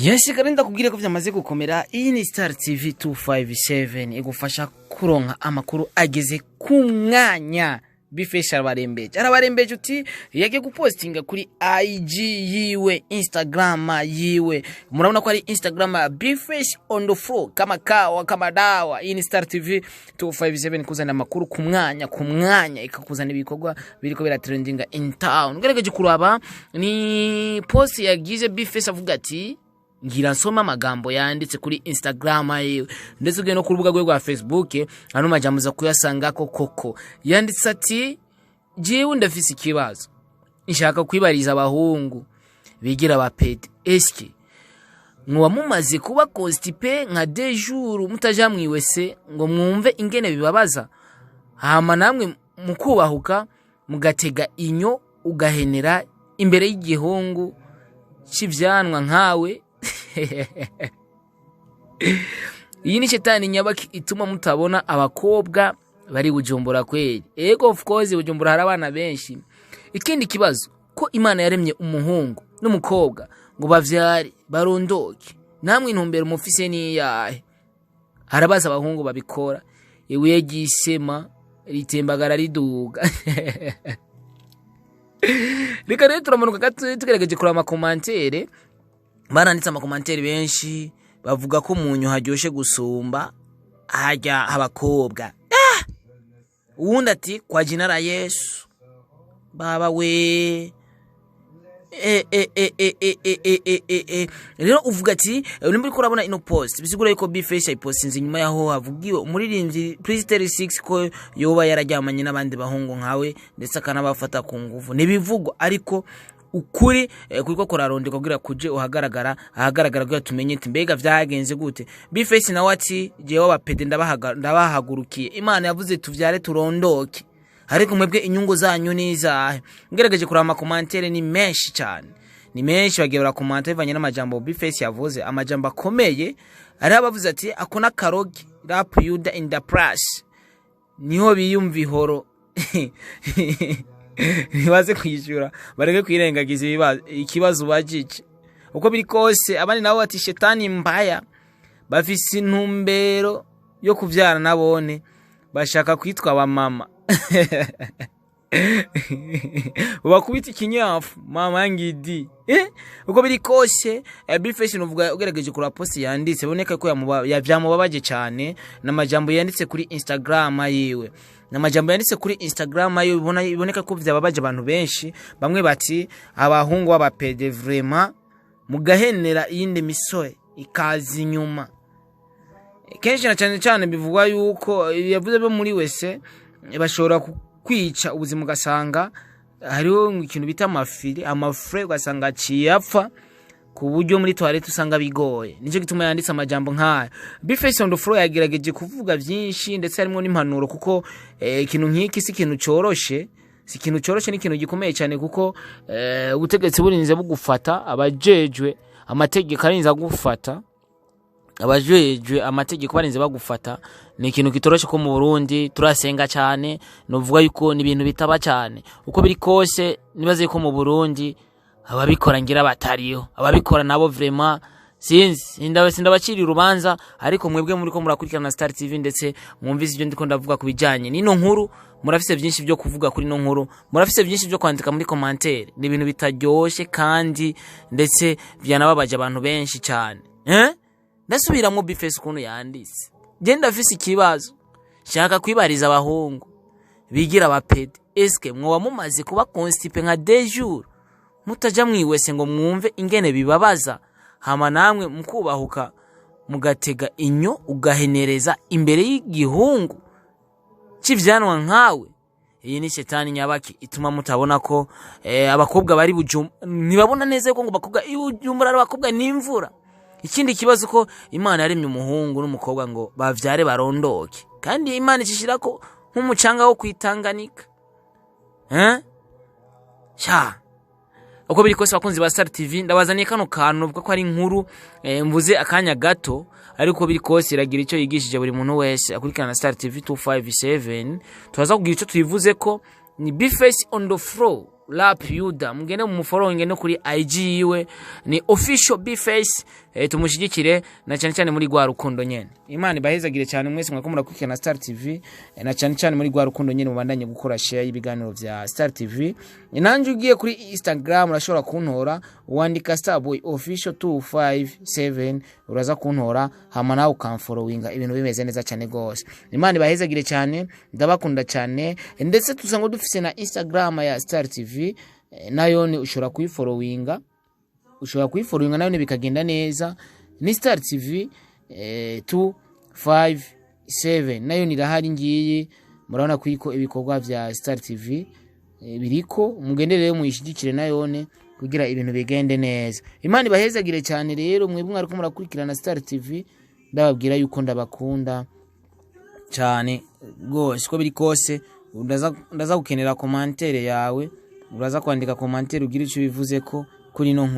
Yes, kandi ndakubwire ko vyamaze gukomera. Iyi ni Star TV 257 igufasha kuronka amakuru ageze ku mwanya. B-Face arabarembeje, arabarembeje. Uti yagiye gupostinga kuri IG yiwe, Instagram yiwe. Murabona ko ari Instagram ya B-Face on the floor, kama kawa kama dawa. Iyi ni Star TV 257 kuzana amakuru ku mwanya, ku mwanya, ikakuzana ibikorwa biriko biratrendinga in town. Ugerageje kuraba ni post yagize B-Face, avuga ati ngira nsoma amagambo yanditse kuri Instagram yiwe, ndetse ugiye no ku rubuga rwe rwa Facebook, hano majambo uza kuyasangako. Koko yanditse ati: "Jewe ndafise ikibazo nshaka kwibariza abahungu bigira abapédé. Eske mwoba mumaze kuba constipé nka 2 jours mutaja mw'i WC ngo mwumve ingene bibabaza, hama namwe mukubahuka mugatega inyo ugahenera imbere y'igihungu c'ivyanwa nkawe? Iyi ni shetani nyabaki ituma mutabona abakobwa bari Bujumbura kweli?" Ego, of course, Bujumbura hari abana benshi. "Ikindi kibazo, ko Imana yaremye umuhungu n'umukobwa ngo bavyare barondoke, namwe intumbero mufise niyahe?" Harabaza abahungu babikora. Ibuye ry'isema ritembagara riduga. Reka rero turamanuka gato, tugerageje kuraba amacommentaires. Baranditse amacommentaires benshi, bavuga ko munyu haryoshe gusumba harya abakobwa. Ah! Uwundi ati: "Kwa jina la Yesu, baba we." E, e, e, e, e, e, e, e, e, e. Rero uvuga ati nimba uriko urabona ino post, bisigura yuko B-Face ayipostinze inyuma yaho havugiwe umuririmbyi Priest 6 ko yoba yararyamanye n'abandi bahungu nkawe, ndetse akanabafata ku nguvu. Ntibivugwa, ariko ukuri kuriko kurarondeka kugira kuje uhagaragara ahagaragara, kugira tumenye ati mbega vyagenze gute. B-Face nawe ati: "Jewe abapédé ndabahagurukiye. Imana yavuze tuvyare turondoke, ariko mwebwe inyungu zanyu nizahe?" Ngerageje kuraba, amacommentaires ni menshi cyane, ni menshi. Bagiye barakomanta bivanye n'amajambo B-Face yavuze, amajambo akomeye. Hariho abavuze ati: "Ako n'akarogi rap yuda in the press, niho biyumva ihoro, ntibaze kwishyura, bareke kwirengagiza ikibazo ubajije uko biri kose." Abandi nabo bati: "Shetani mbaya, bafise intumbero yo kuvyara nabone bashaka kwitwa abamama, bakubita ikinyafu mama ngidi." Uko biri kose, B-Face nuvuga ugerageje kuraba post yanditse, boneka ko vyamubabaje cyane n'amajambo yanditse kuri Instagram yiwe, n'amajambo yanditse kuri Instagram yiwe. Iboneka ko vyababaje abantu benshi. Bamwe bati: "Abahungu b'abapédé vraiment, mugahenera iyindi misore ikaza inyuma." Kenshi na cyane cyane bivugwa yuko yavuze bo muri wese bashobora kwica ubuzima, ugasanga hariho ikintu bita amafiri, amafure, ugasanga aciye apfa ku buryo muri toilette usanga bigoye. Nicyo gituma yanditse amajambo nk'aya. B-Face on the floor yagerageje kuvuga byinshi, ndetse harimo n'impanuro, kuko ikintu nk'iki si ikintu coroshe, si ikintu coroshe, ni ikintu gikomeye cyane, kuko ubutegetsi burinze bugufata, abajejwe amategeko arinze agufata, abajejwe amategeko barinze bagufata, ni ikintu kitoroshe. Ko mu Burundi turasenga cyane, novuga yuko ni ibintu bitaba cyane. Uko biri kose, nibaze yuko mu Burundi ababikora ngira batariyo. Ababikora nabo vraiment sinzi, sindabacira urubanza. Ariko mwebwe muri ko murakurikirana Star TV, ndetse mwumvise ibyo ndiko ndavuga ku bijanye n'ino nkuru, murafise byinshi byo kuvuga kuri ino nkuru, murafise byinshi byo kwandika muri commentaire. Ni ibintu bitaryoshe kandi ndetse byanababaje abantu benshi cyane. Ndasubiramwo B-Face ukuntu yanditse: "Je ndafise ikibazo shaka kwibariza abahungu bigira abapédé. Eske mwoba mumaze kuba constipé nka 2 jours mutaja mw'i WC ngo mwumve ingene bibabaza, hama namwe mukubahuka mugatega inyo ugahenereza imbere y'igihungu c'ivyanwa nkawe? Iyi ni shetani nyabaki ituma mutabona ko abakobwa bari Bujumbura, ntibabona neza yuko ngo bakobwa i Bujumbura ari abakobwa n'imvura. Ikindi kibazo, ko Imana yaremye umuhungu n'umukobwa ngo bavyare barondoke, kandi Imana icishirako nk'umucanga wo kwitanganika, eh? Sha, uko biri kose, abakunzi ba Star TV, ndabazaniye kano kantu uvuga ko ari inkuru mvuze akanya gato, ariko biri kose iragira icyo yigishije buri muntu wese akurikirana Star TV 257. Turaza kugira icyo tuyivuze ko ni B-Face on the floor. Rap Yuda, mugende mumufollowing no kuri IG yiwe ni official Bface. Tumushyigikire na cyane cyane muri rwa rukundo nyene. Imana ibahezagire cyane mwese mwako murakurikirana Star TV, na cyane cyane muri rwa rukundo nyene mubandanye gukora share y'ibiganiro vya Star TV. Nanjye ugiye kuri Instagram urashobora kuntora, wandika Starboy Official 257, uraza kuntora, hama nawe ukamfollowinga, ibintu bimeze neza cyane gose. Imana ibahezagire cyane, ndabakunda cyane. Ndetse tusanzwe dufise na Instagram ya Star TV, nayo ni ushobora kuyifollowinga, ushobora kuyifollowinga nayo bikagenda neza. Ni Star TV 257, nayo nirahari ngiyi. Murabona ko ibikorwa vya Star TV biriko. Mugende rero muyishigikire nayone kugira ibintu bigende neza. Imana ibahezagire cyane. Rero mwebwe mwariko murakurikirana Star TV, ndababwira yuko ndabakunda cyane rwose. Uko biri kose ndaza gukenera commentaire yawe, uraza kwandika commentaire ugira icyo bivuze ko kuri ino nkuru.